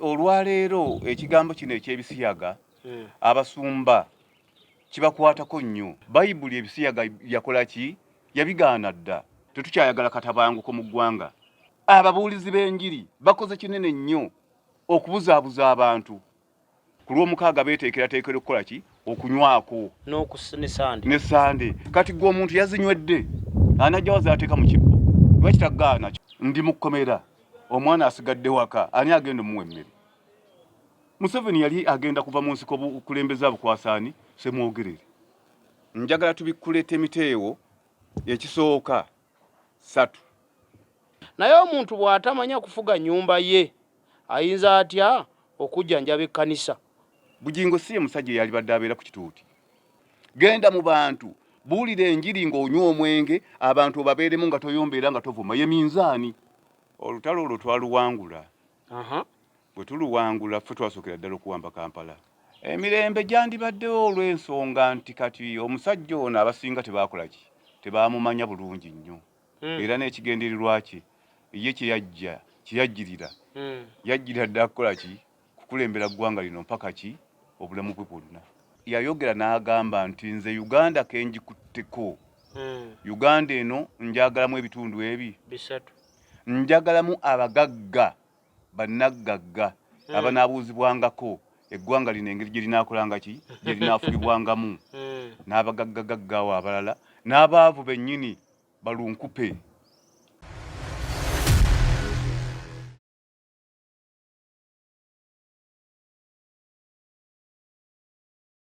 Olwaleero ekigambo kino eky'ebisiyaga abasumba kibakwatako nnyo. Bayibuli ebisiyaga yakola ki? Yabigaana dda. Tetukyayagala katabanguko mu ggwanga. Ababuulizi b'enjiri bakoze kinene nnyo okubuzaabuza abantu. Ku Lwomukaaga beeteekerateekera okukola ki? Okunywako. Ne Sande. Kati ggwe omuntu yazinywedde anajjawa z'ateeka mu kibbo? Lwaki tagaana? Ndi mu kkomera, omwana asigadde waka, ani agenda omuwa emmere? Museveni yali agenda kuva mu nsiko bukulembeze abukwasa ani? Ssemwogerere. Njagala tubikkule Temiteewo ekisooka ssatu. Naye omuntu bw'atamanya kufuga nnyumba ye, ayinza atya okujjanjaba ekkanisa? Bugingo si ye musajja eyalibadde abeera ku kituuti. Genda mu bantu, buulira enjiri ng'onywa omwenge, abantu obabeeremu nga toyomba era nga tovuma. Ye minzaani. Olutalo olwo twaluwangula. Bwe tuluwangula ffe twasookera ddala okuwamba Kampala. Emirembe gyandibaddewo olw'ensonga nti kati omusajja ono abasinga tebaakola ki? Tebaamumanya bulungi nnyo. Era n'ekigendererwa kye ye kye yajja, kye yajjirira, yajjirira ddala kukola ki? Kukulembera ggwanga lino mpaka ki? Obulamu bwe bwonna. Yayogera n'agamba nti nze Uganda ke ngikutteko. Uganda eno njagalamu ebitundu ebi bisatu. Njagalamu abagagga, bannaggagga abanaabuuzibwangako eggwanga lino engeri gye linaakolanga ki? Gye linaafugibwangamu. N'abagaggagagga awo abalala n'abaavu bennyini balunkupe.